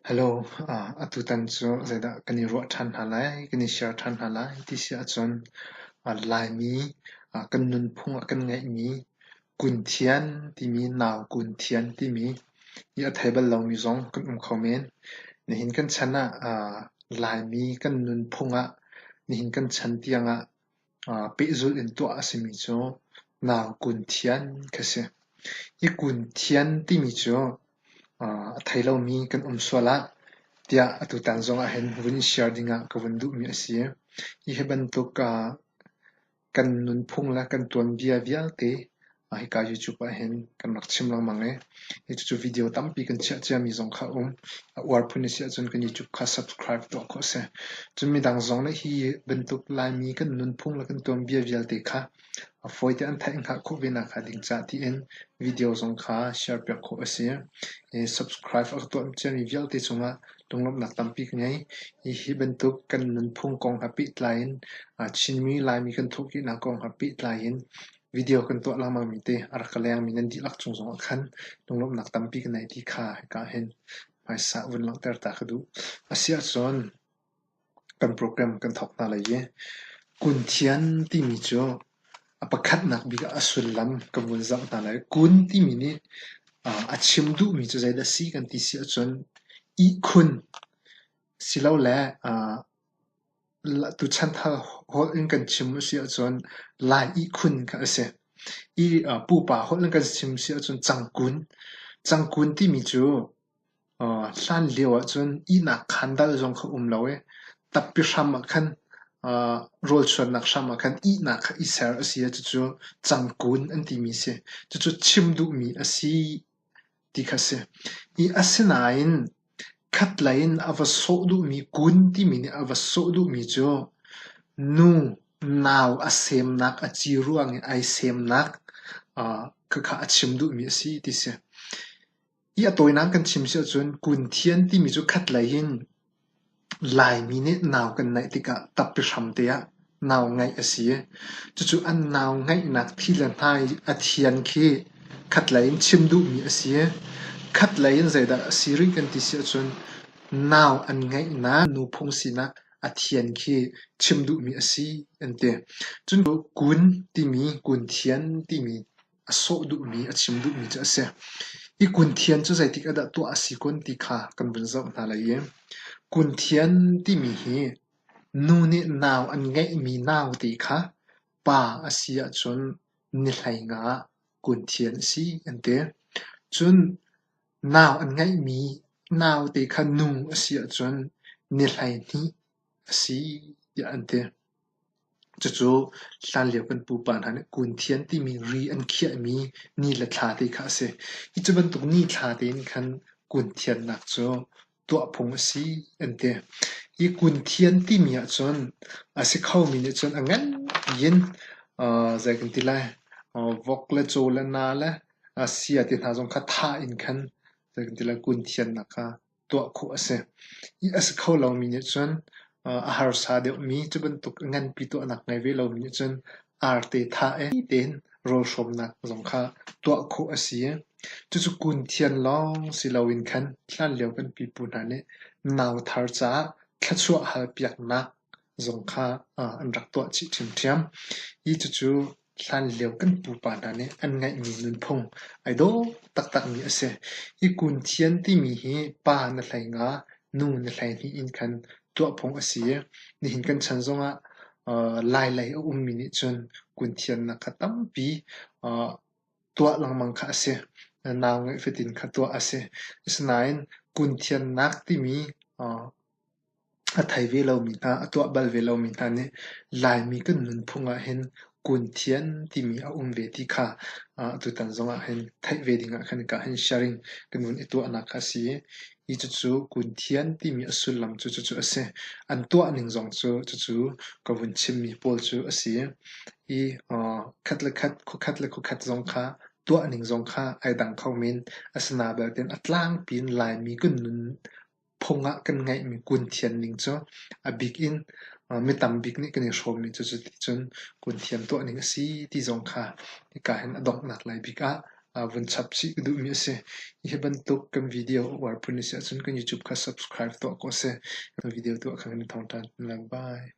Hello, atutan cu zeidah kan i ruah ṭhan hna lai, kan i share ṭhan hna lai ti si ahcun Laimi kan nunphung ah kan ngeihmi kunthian timi nau kunthian timi hi a thei bal lomi zong kan um kho men. Nihin kan chan ah Laimi kan nunphung ah nihin kan chan tiangah pehzulh in tuah a simi cu nau kunthian khi a si. Hi kunthian timi cu a thei lomi kan um sual ah tiah atutan zong ahhin vun i share dingah ka vun duhmi a si. Hi bantuk kan nunphung le kan tuanbia vialte hika YouTube ahhin kan rak chim lengmang i hi cucu video tampi kan chiah ciami zong kha a um. A uar phun a si ahcun kan YouTube kha subscribe tuah khawh a si. Cun midang zong nih hi bantuk Laimi kan nunphung le kan tuanbia vialte kha a fawite an theih hngalh khawh ve nakhnga ding caah tiin video zong kha share piak khawh a si. I subscribe a ka tuah ciami vialte cungah lunglawmhnak tampi ka ngei. Hihi bantuk kan nunphung kong he pehtlai in Chinmi Laimi kan thawhkehnak kong he pehtlai in video kan tuah lengmangmi te a rak ka lengmi nan dihlak cung zongah khan lunglawmhnak tampi ka nei ti kha hika hin hmaisa vun langhter ta ka duh. Asiahcun kan program kan thawk hna lai i Kunthian timi cu a pakhatnak bik ah a sullam kan vun zoh hna lai. Kun timi nih a chim duhmi cu zeidah a si kan ti si ahcun ihkhun silole tuchan holh in kan chim a si ahcun Lai ihkhun kha a si. I pupa holh in kan chim si ahcun cangkun. Cangkun timi cu Hlan lio ahcun ihnak khaan dal zong kha um lo i tappi hram ah khan rawlchuannak hram ah khan ihnak kha i ser a si i cucu cangkun an timi a si. Cucu chim duhmi a si ti kha a si. I asinain khatlei in a va sawh duhmi kun timi nih a va sawh duhmi cu nu nau a semnak a ci ruang i ai semnak khakha a chim duhmi a si ti si. Hi a tawinak kan chim si ahcun kunthian timi cu khatlei in Laimi nih nau kan neih tikah tappi hram te ah nau ngeih a si i cucu an nau ngeihnak thi le hnai a thian khi khatlei in chim duhmi a si i khatlei in zeidah a si rih kan ti si ahcun nau an ngeihnak nuphung sinak a thian khi chim duhmi a si an ti. Cun kun timi kunthian timi a sawh duhmi, a chim duhmi cu a si. Hi kunthian cu zeitik ah dah tuah a si kun ti kha kan vun zoh hna lai i kunthian timi hi nu nih nau an ngeihmi naute kha pa a si ahcun ni hleinga ah kunthian a si an ti. Cun nau an ngeihmi naute kha nu a si ahcun ni 12 a si tiah an ti. Cucu hlanlio kan pupa hna nih kunthian timi ri an khiahmi ni le thla te kha a si. Hi cu bantuk ni thla tein khan kunthiannak cu tuah phung a si an ti. Hi kunthian timi ahcun a si khomi nih cun a ngan piin zei kan ti lai vok le caw le naa le sia te hna zong kha thah in khan zei kan ti lai kunthiannak kha tuah khawh a si. Hi a si kho lomi nih cun a harsa deuhmi cu bantuk nganpi tuahnak ngei ve lomi nih cun arte thah i tein rawlhrawmnak zong kha tuah khawh a si. Cucu kunthian lawng si loin khan hlanlio kan pipu hna nih nau thar caah thluachuah halpiaknak zong kha an rak tuah chih ṭhiamṭhiam. Hi cucu Hlanlio kan pupa hna nih an ngeihmi nunphung ai dawh taktakmi a si. Hi kunthian timi hi pa na hlei nga, nu na hlei hnih in khan tuah phung a si i nihin kan chan zongah Lailei a ummi nih cun kunthiannak kha tampi tuah lengmang kha a si. Nau ngeih fatin kha tuah a si. Asinain kunthiannak timi A thei ve lomi hna, a tuah bal ve lomi hna nih Laimi kan nunphung ahhin kunthian timi a um ve ti kha tutan zongah hin theih ve dingah khan ka hin sharing kan vun i tuahnak kha a si i hi cucu kunthian timi a sullam cu cucu a si. An tuah ning zong cu cucu ka vun chimmi pawl cu a si i khat le khat, khuakhat le khuakhat zong kha tuah ning zong kha ai dang kho men. Asinain belte a tlangpi in Laimi kan nun phung ah kan ngeihmi kunthian ning cu a bik in mi tam bik nih kan i hrawmmi cu cuticun kunthian tuah ning a si ti zong kha hika hin a donghnak lai bik ah. Vun chap chih ka duhmi a si. Hi bantuk kan video a uar phun a si ahcun kan YouTube kha subscribe tuah khawh a si. Video tuah kha kan i thawng ṭhan. Bye.